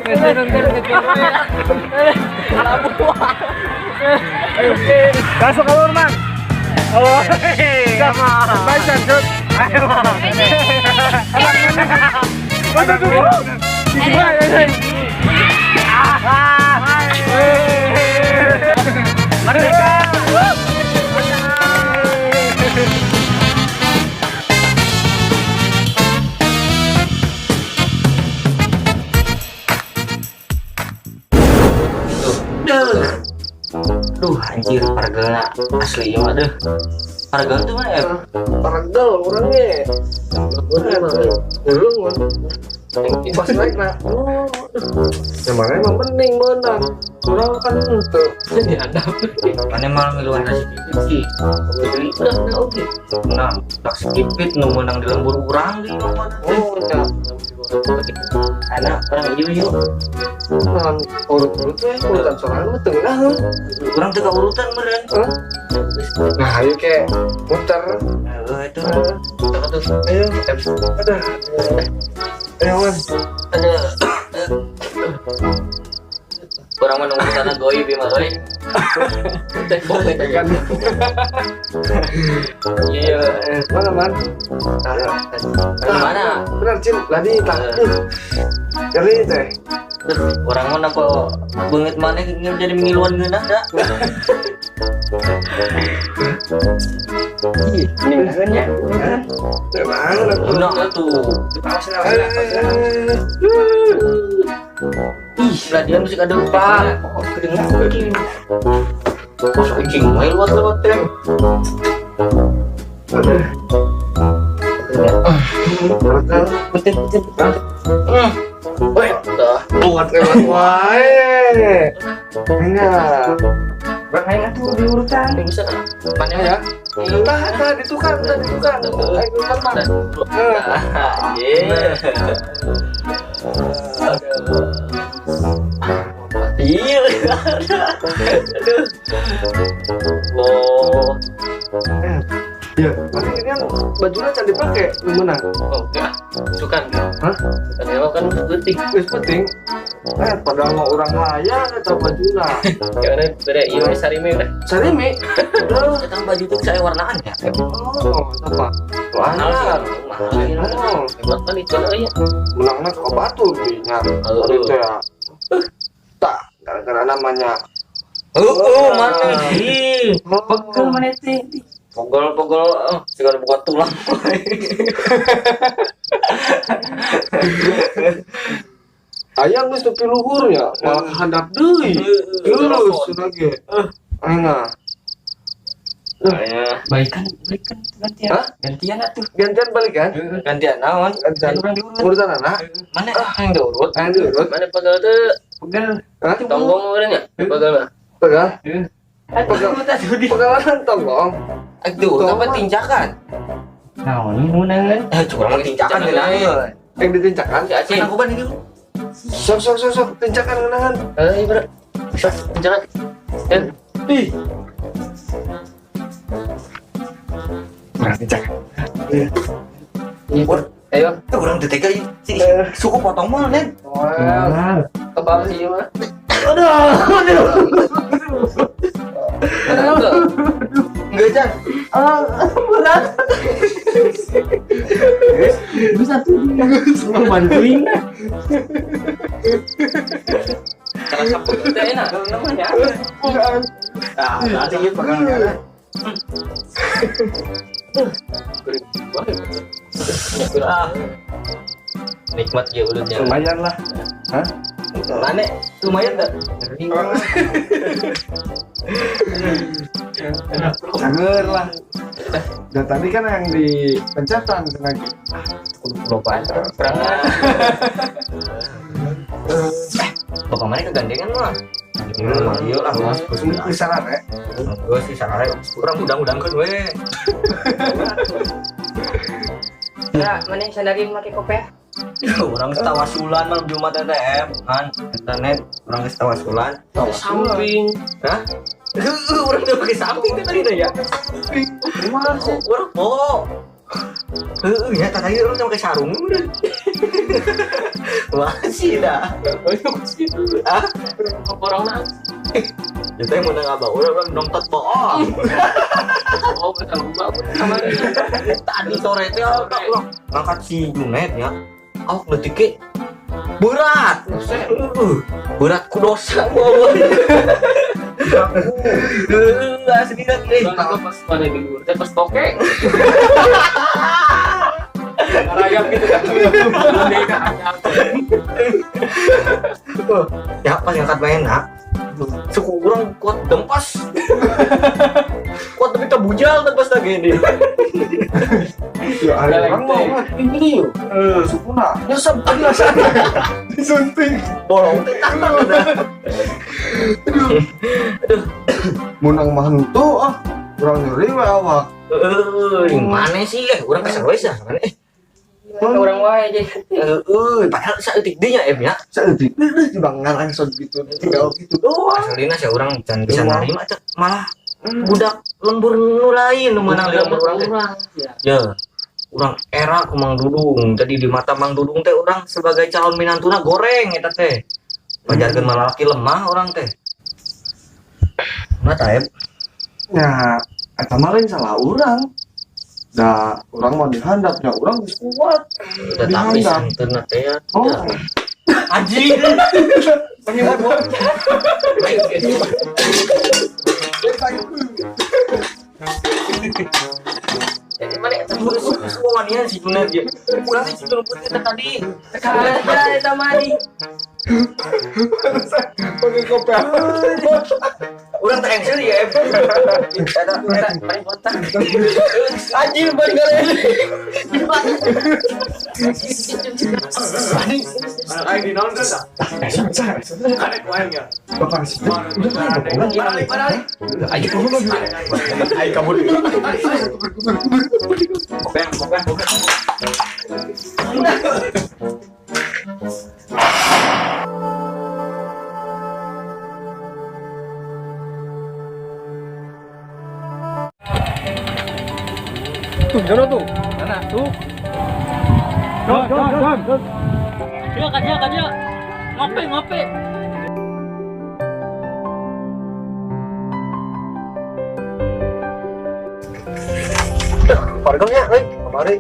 Ayo, ayo, ayo, ayo, ayo. Masuk keluar, Mang. Oh, baca, Cut. Ayo. Aduh, aduh, Merdeka. Duh. Duh, anjir, pargelna asli mah deh. Pargel tuh mana ya? Pargel orangnya. Ulung man. Pas naik nah. Oh. Yang mana emang penting menang. Kurang kan untuk Dihadap. Mana malah ngeluarin nasi kipit sih. Beli udah nah oke. Nah, tak sekipit nu menang di lembur urang di lomba teh. Oh, ya. Anak orang ieu yuk. Nah, urut-urut teh urutan sorangan mah teu ngeunaheun. Urang teu urutan meureun. Hah? Nah, ayo ke muter. Heeh, itu. Tuh. Ayo. Aduh. Ayo, Man. Ada. Orang menunggu sana goib mah euy. Kan. Iya. Mana, Man? Mana? Benar, Cin. Ladi tak. Jadi teh. Orang mah nampak beungeut maneh jadi ngiluan ngeunah da. Ih, mending nya. Memang Ngeunah atuh. Ih, ladian musik ada lupa. Oh, kedengeran kucing. Masa kucing main lewat-lewat teh. Penting, penting, penting. Weh, dah. Buat lewat wae. Enggak. Bang aing atuh di urutan. Bisa. Mana Ya. Entah, entah ditukar, entah ditukar. Ayo tukar, Mang. Iya. Iya. Aduh. Loh. Iya, tapi ini kan bajunya can dipakai gimana? Oh, ya. Sukan. Hah? Sukan emang kan penting. Wis penting. Padahal mah orang layan eta bajuna. Gimana beda iya sarimi udah. Sarimi. Aduh. Kita baju tuh saya warnaan ya. Oh, apa? Mahal sih, Mahal. mahal. Oh, Hebat kan itu euy. menangnya ke batur nya. Oh. Itu ya. Tak, gara-gara namanya. Oh, mana? Ih, Pegel mana teh? pegel-pegel, segala buka tulang. Ayang geus tepi luhur ya, malah handap deui. Lurus lagi. Aing. Kayaknya Balikan, balikan gantian. Hah? Gantian atuh. Gantian balik kan? Gantian naon? Gantian. Urang diurut. Urutan anak. Mana yang diurut? Aing diurut. Mana pegel tuh? Pegel. Hah? Tonggong meureun ya? Pegel mah. Pegal. Atuh urut atuh di. Pegalan tonggong. Aduh, apa tinjakan? Naon menangan? Curang tinjakan geunah. Yang ditincakan. Si Aceh. Aku ban ini. Sok sok sok sok tincakan ngeunahan. Eh, bro. Sok, tinjakan. Eh, Ih. Kurang tincakan. ayo. Tuh urang teu tega ieu. Si suku potong mah, Nen. Wah. Kebal sih mah. Aduh, aduh. Aduh. Enggak, Chan. Berat. Bisa tuh. Bantuin. Terasa pegel teh enak namanya. Nah, tadi ieu pegangan. Ah. Nikmat ya ulutnya. Lumayan lah. Hah? Mana? Lumayan enggak? Canger lah. Dan tadi kan yang di pencetan lagi. Kudu loba kurang. Bapak mana kegandengan mah? Iya lah, mas. Bisa lah, ya. Gue sih salah. Kurang udang-udangkeun we. Ya, mana yang sandalin make kopi? Orang tawasulan malam Jumat TTM kan internet orang geus tawasulan. Samping. Hah? Orang udah pakai samping tuh tadi dah ya. Gimana sih? Orang po. Heeh, ya tadi orang pakai sarung udah. Masih dah. Ah? Orang nang. Itu yang menang abah orang nonton bohong. Oh, betul sama tadi sore teh orang ngangkat si Junet ya. Awak leutik ge berat. Berat ku dosa gua. Asli kan deh. Aku pas mana di luar, pas toke. Rayap gitu kan. Ya pas ngangkat mainan, suku urang kuat dempas. Kuat tapi tabujal pas lagi ini. Ya ada orang mau ini yuk. Sukuna. Nyesep tadi disunting. Bolong teh tangan udah. Aduh. Menang mah henteu ah. Urang nyeri we awak. Di mana sih? Urang kesel we sah mana? Urang wae jadi. Padahal saeutik deui nya em ya. Saeutik deui dibang ngarangsot gitu. Tinggal gitu doang. Aslina sih urang can bisa narima teh malah budak lembur nu lain nu meunang di lembur urang teh. Ya. Urang era ku Mang Dudung. Jadi di mata Mang Dudung teh urang sebagai calon minantuna goreng eta teh. Pajarkeun malah laki lemah urang teh. Mata em. Ya, eta mah lain salah urang. Da urang mah dihandapnya urang geus kuat. Udah tapi santeuna teh ya. Oh. Anjing. Penyebab. Jadi mana itu semua si Junet ya. Pulang si Junet kita tadi. Aja eta mah di. Pakai kopi. Urang teh engsel ya. Eta paling botak. Anjing balik gale. Aing di naon teh? Karek wae nya. Bapak sih. Balik balik. Ayo ayo kabur. Kopi, kopi, kopi. Tuh, jono tuh. Mana? Tuh. Don, don, don, don. Dia kan, dia kan, dia. Ngopi, ngopi. Pargongnya, euy, kamari.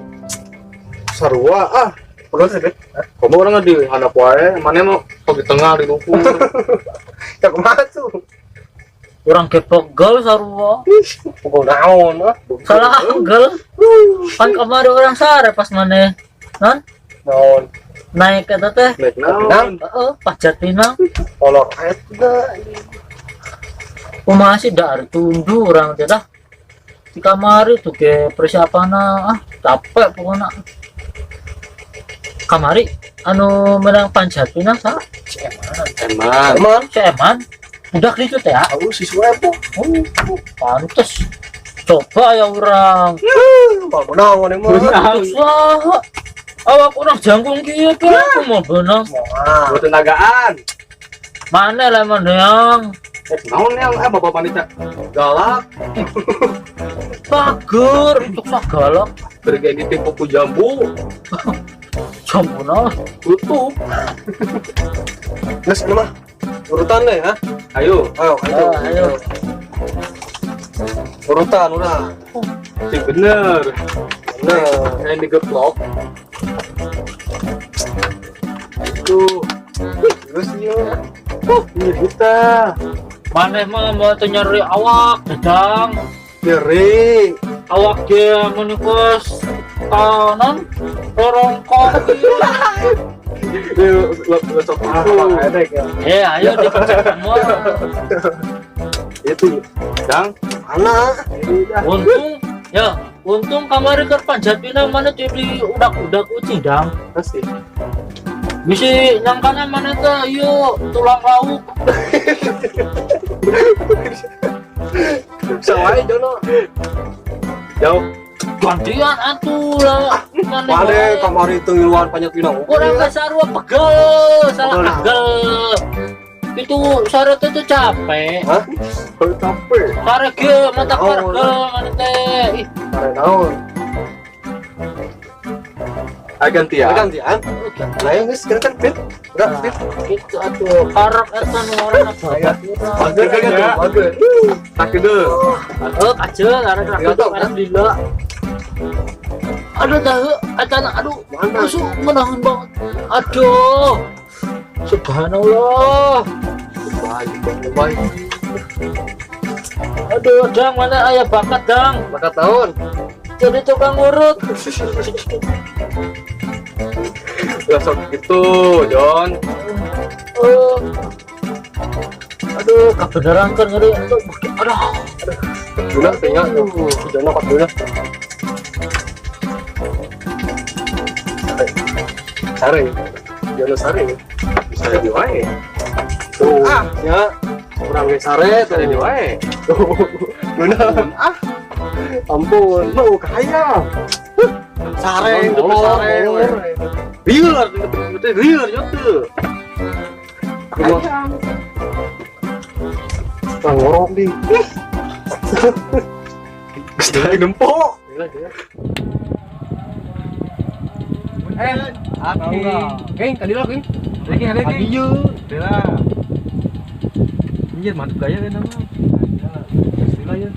Sarua ah. Pegel sih, Bet. Kamu orang di handap wae, mana mau di tengah di luhur. Ya kumaha tuh? Urang ge pegel sarua. Pegel naon ah? Salah pegel. Pan kamari urang sare pas maneh. Non? Naon? Naik eta teh. Naik naon? Heeh, pajat pinang. Kolor eta. Kumaha sih dar tundu urang teh dah. Di kamari tuh ke persiapanna ah capek pokoknya. Kamari anu menang panjat pinang sa? Si Eman. Eman. Si Eman. Udah gitu teh ya? Aku siswa po. Oh, pantes. Coba ya urang. Mau menang emang. Wah. Awak urang jangkung kieu teh aku mau benang. Buat tenagaan. Mana lah menang? Naon yang bapak panitia galak. Pager untuk sagalak. Bergaya ditipu ku jambu. Jambu naon? Tutup. Geus mah. Urutan deh, ha? Ayo, ayo, ayo, ayo. Urutan, udah. Sih bener. Bener. Yang digeplok. Itu. Terus ya. Ini buta. Maneh mah mau teu nyeri awak, dadang. Nyeri. Awak ge menikos tanan rorongkong. Eh, ayo dipercaya semua. Itu, Dang. Anak. Untung ya, untung kamari keur panjat pinang mana jadi udak-udak kucing dang. Pasti. Bisi nyangkana mana teh ieu tulang lauk. Sawai Jono. Jauh. Gantian atuh lah. Mane kamari teu ngiluan panjat pinang. Urang ge sarua pegel, salah pegel. Itu sare teh teu capek. Hah? Capek. Sare ge mata pegel mana teh. Ih, sare naon? Ayo gantian. Gantian. Nah, ya geus kira kan pit. Enggak pit. Gitu atuh karep eta nu ngaranna bapak. Bagus kan bagus. Tak gede. Oh, kajeun arek arek lila. Aduh dah, etana aduh, musuh menahan banget. Aduh. Subhanallah. Baik, baik. Aduh, Dang, mana aya bakat, Dang? Bakat tahun. Jadi tukang urut. Udah sok gitu, John. Aduh, kebenaran kan ngeri. Aduh, aduh. Guna tinggal tuh. Jono kok guna. Sare. Jono sare. Bisa jadi wae. Tuh, ya. Urang ge sare Bisa jadi wae. Tuh. Guna. Ah. Ampun, mau kaya. Sare, sare. Lieur, lieur nyote. Ayam. Ngorok di. Geus nempok. Aki. Geng, tadi lah, geng. Lagi, lagi. Adieu. Lah. Anjir, mantap gaya kan nama. Bismillah ya.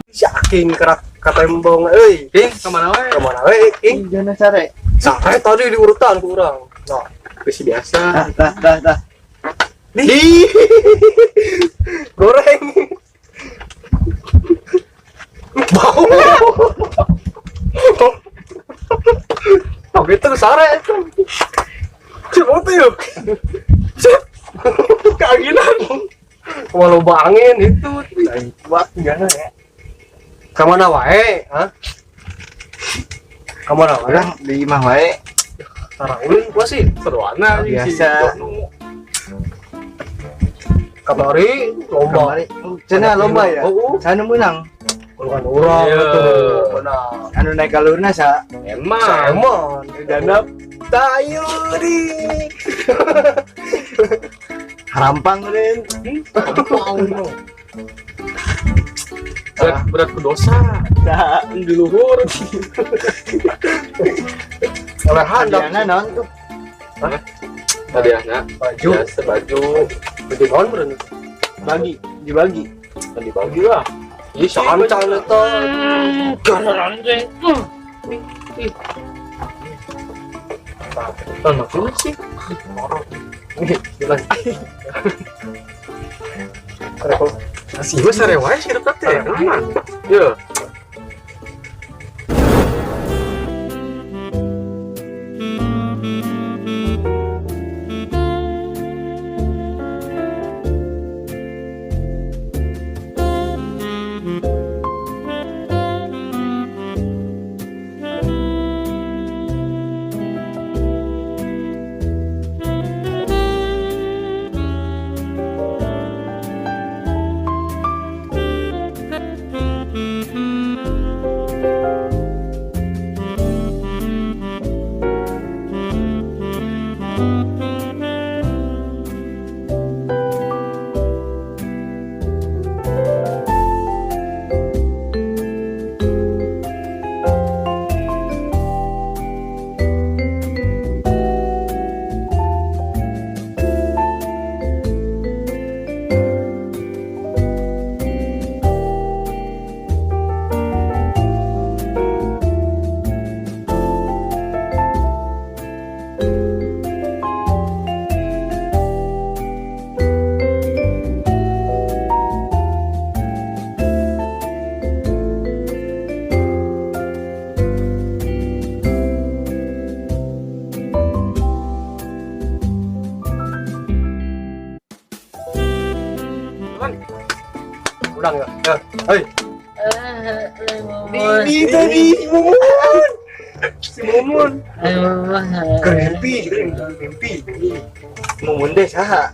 Si Aking kerak katembong euy. King, kemana wae? Kemana wae, King? Jangan sare. Sare tadi di urutan ku urang. Nah, besi biasa. Tah, tah, tah. Di. Goreng. Bau. Oh, gitu sare itu. Cip, apa yuk? Cip. Keanginan. Walau bangin itu. Buat gimana ya? Kemana wae? Hah? Kemana wae? Orang di imah wae. Taraulin gua sih. Seruana biasa. Kamari lomba. Kamari. Cenah lomba ya? Sana menang. Bukan orang itu. Menang. Anu naik alurna sa. Emang. Emang. Danap Tayuri. Harampang ren. Harampang. Berat ku dosa. Di luhur. Oleh handap. Hadiahna naon tuh? Hah? Hadiahna baju. Biasa baju. Baju naon beureun? Bagi, dibagi. Dibagi lah. Ih, cancan eta. Garangan teh. Tahun makin sih. Nih, jelas. Gue sare wae sih dekat teh. Yo. Mumun. Ini tadi Mumun. Si Mumun. Mumun. Mimpi, mimpi. Mumun deh saha?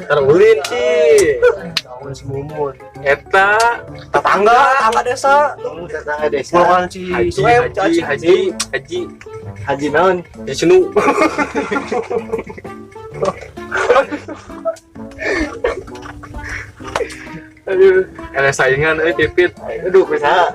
Terulin sih. Tahun si Mumun. Eta Tetangga, tetangga desa. Mumun tetangga desa. Bukan si Haji, Sueb, Haji, Haji, Haji, Haji naon? Haji Senu. Aduh, ada saingan pipit. Aduh, kusaha?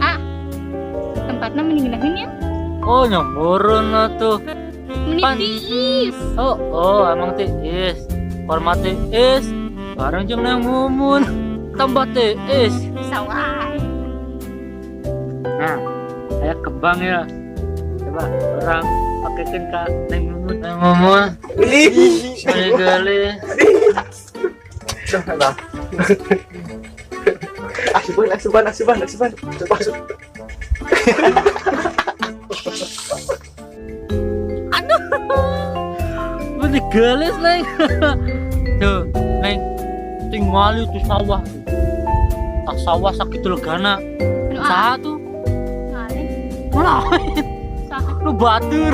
Ah, tempatnya mending ya. Oh, nyemurun lah tuh. Mending tiis. Oh, oh, emang tiis. Hormat tiis. Bareng jeung Neng Mumun. Tambah tiis. Sawai. Nah, kayak kembang ya. Coba orang pakein ke Neng Mumun. Neng Mumun. Ini geli. Asupan, asupan, asupan, asupan. Coba asup. Aduh. Meni gelis, Neng. Tuh, Neng. Tingali tuh sawah. Tak sawah sakit legana. Aduh, ah. Saha tuh? Lain. Lain. Saha. Lu batur.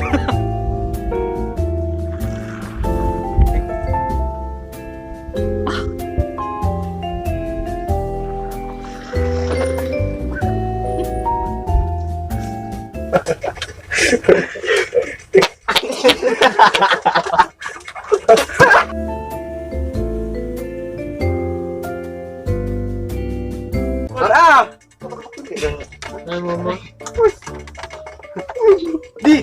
Ah, Neng Mumun. Di.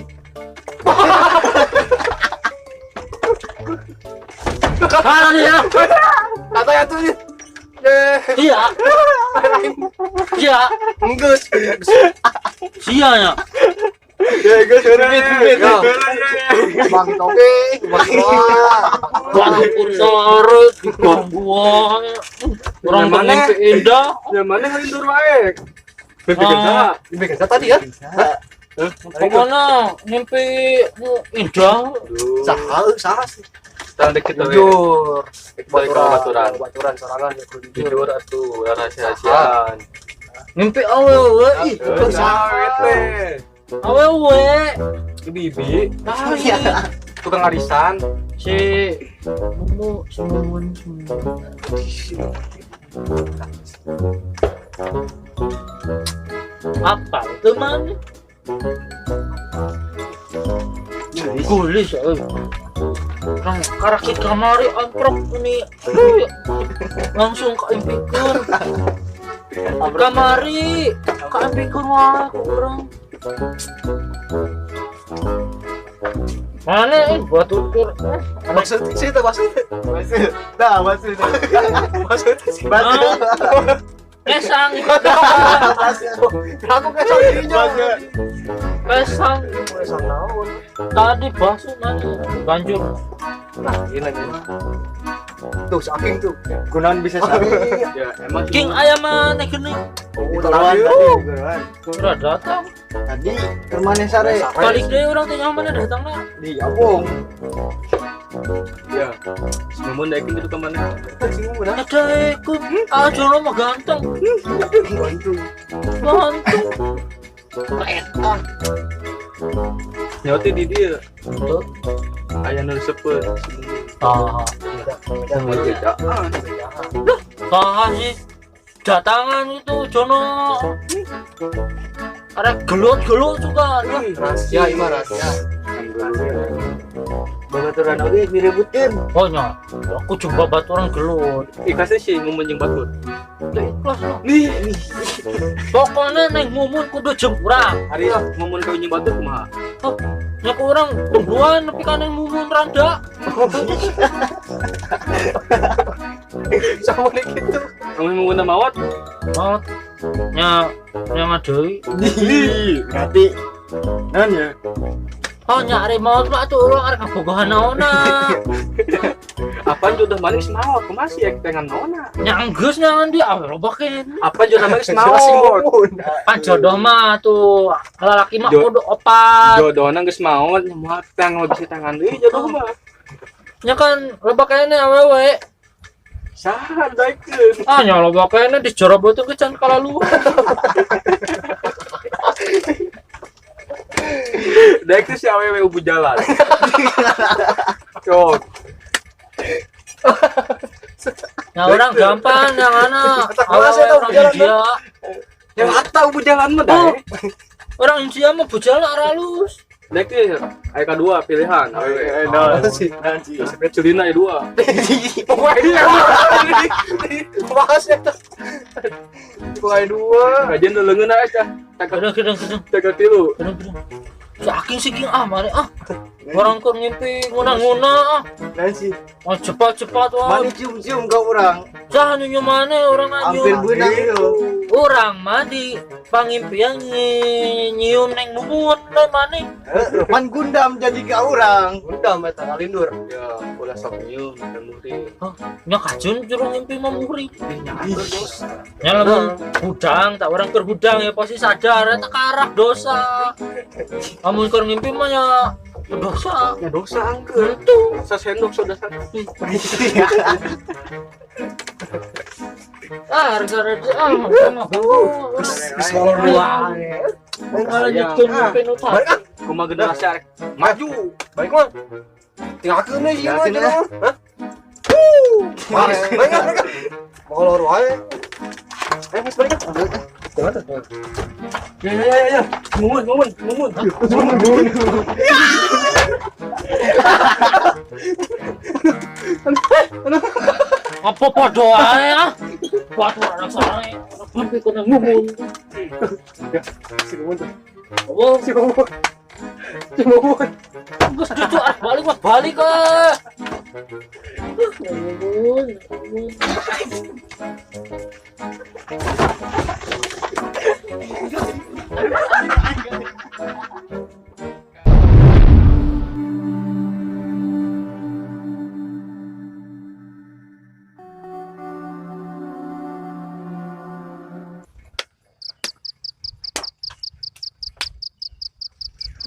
Ah, dia. kata ya tuh. Iya. Iya. Enggeus. Sia ya. Ya, geus Pipit, pipit. Bang toge, bang Walaupun sore diganggu wae. Orang Yang mana? mimpi indah. Yang mana ngelindur wae? Mimpi Ah. Mimpi kerja tadi ya? Pokoknya mimpi indah. Saha, saha sih. Tanda kita we. Jujur. Balik ke baturan. Baturan sorangan ya kudu jujur. Jujur atuh, rahasia-rahasiaan. Mimpi awewe ih. Saha teh. Awewe. Bibi, Iya. tukang arisan. Si Mumu, si Mumun, si Mumun. Apa itu man? Gulis euy. Kang karakit kamari amprok ini. Langsung kaimpikeun. Kamari kaimpikeun wae ku urang. Mana buat tutur. Maksud sih itu maksud. Maksud. Nah, maksud. Maksud sih. Maksud. Pesang. Aku kesang dirinya. Pesang. Kesang naon. Tadi bakso mana? Banjur. Nah, ini lagi. Tuh, si Aking tuh. Kunaon bisa sabi? Ya, emang King ayam mana gini? Oh, Diguruan tadi. tadi, diguruan. Udah datang. Tadi ke mana sare? Balik deh orang tanya mana datang lah. Di Abong. Ya. Si Mumun daikin itu ke mana? Si Mumun, ah. Ada ikut. Ah, jono mah ganteng. Ganteng. Ganteng. Nyawa di dia. Tuh. Aya nu sepeut. Ah, Bejaan. ah sih. Datangan itu jono. Ada gelut-gelut juga. Lah, Rahasia, ini mah rahasia. Babaturan oge diributkeun. Oh nya, aku coba baturan gelut. Ikhlasnya si Mumun jeung batur. Tuh ikhlas lah. Nih, Pokoknya neng Mumun kudu jeung urang. hari Mumun kawin jeung batur kumaha? Nya ku urang tungguan nepi ka neng Mumun randa. Sama nih gitu. Amun Mumun mawat. Maut. Nya nya ngadei. Berarti naon ya? Oh, nya ari maot mah atuh urang arek ngabogohan naonna. Apa jodoh maneh geus maot, kumaha sih ek tengan naonna? Nya geus nyangan dia ah loba keneh. Apa jodoh maneh geus Jelas sih maot? mumun. Pan jodoh mah tuh lalaki mah kudu opat. Jodohna geus maot, nya moal tang bisa tangan deui jodoh mah. Nya kan loba keneh awewe. Saha daekeun? Ah nya loba keneh di jorobot ge can kalaluan. Daek teh si awewe ubu jalan. Cok. Nya orang gampang yang ana. Kelas eta Awewe orang bujalan, India. Yang ata ubu jalan mah daek. Orang India mah bujalan aralus. Daek teh aya kadua pilihan awewe. Naon sih? Nanti. Sepet celina aya dua. Pokoknya Bahas eta. Pokoknya dua. Kajian nu leungeun aya tah. Gedung gedung gedung Tangga tilu. gedung gedung. Si aking sih king ah mari ah. Orang keur ngimpi nguna-nguna ah. Nanti. Oh cepat-cepat wah. Mana cium-cium kau orang. Sah nu mana orang Hampir anjung. benang itu. Orang mah di pangimpian nyium neng mumun lain maneh. Pan Gundam jadi kau orang. Undam eta ngalindur. Ya, ulah sok nyium dan muri. Nya kajun jero ngimpi mah muri. Ih, bos. Nya lamun hudang tak orang keur hudang ya pasti sadar eta karah dosa. Lamun keur ngimpi mah ya dosa. Ya dosa angkeun. Tentu. Sasendok soda satu. Ah, gara-gara ah, Geus molor wae. Ngalanjutkeun mimpi nu tadi. Balik ah. Kumaha generasi arek maju. Balik mah. Tinggalkeun we ieu mah. Tinggalkeun, ah. Hah? Balik balik ah, balik ah. Molor wae. Eh, geus balik ah. Jangan tuh. Ya ya ya ya. Mumun mumun mumun. Apa padha wae ah. Batu anak sare. Mimpi kuna mumun. Si Mumun tuh. Oh, Si Mumun. Si Mumun. geus cucu arek balik mah balik ah. Mumun, mumun.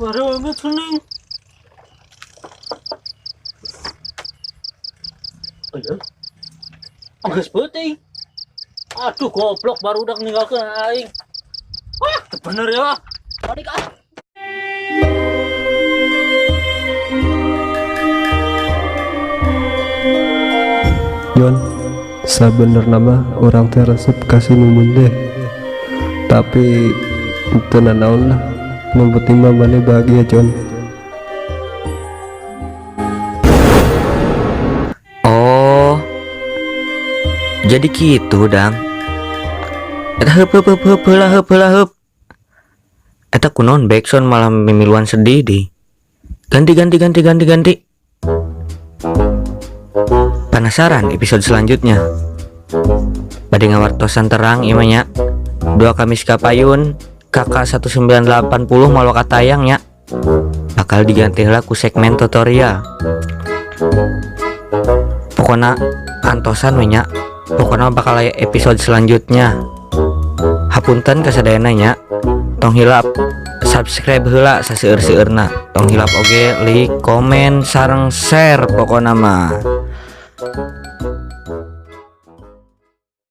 Baru banget seneng. Oh iya. Geus peuting. Aduh goblok baru udah ninggalkeun aing. Wah, teu bener ya. Balik ah. Yon, sabenerna mah urang teh resep ka si Mumun teh. Tapi teu nanaon lah, nu penting mah maneh bahagia, Jon. Oh. Jadi gitu, Dang. Eta heup heup heup heup heula heup heula heup. Eta kunaon backsound malah mimiluan sedih di. Ganti ganti ganti ganti ganti. Penasaran episode selanjutnya. Bade ngawartosan terang ieu mah nya. Dua Kamis Kapayun KK 1980 malah katayang nya. Bakal diganti heula ku segmen tutorial. Pokona antosan we nya. Pokona bakal aya episode selanjutnya. Hapunten kasadayana nya. Tong hilap subscribe heula saseueur-seueurna. Tong hilap oge like, komen, sareng share pokona mah.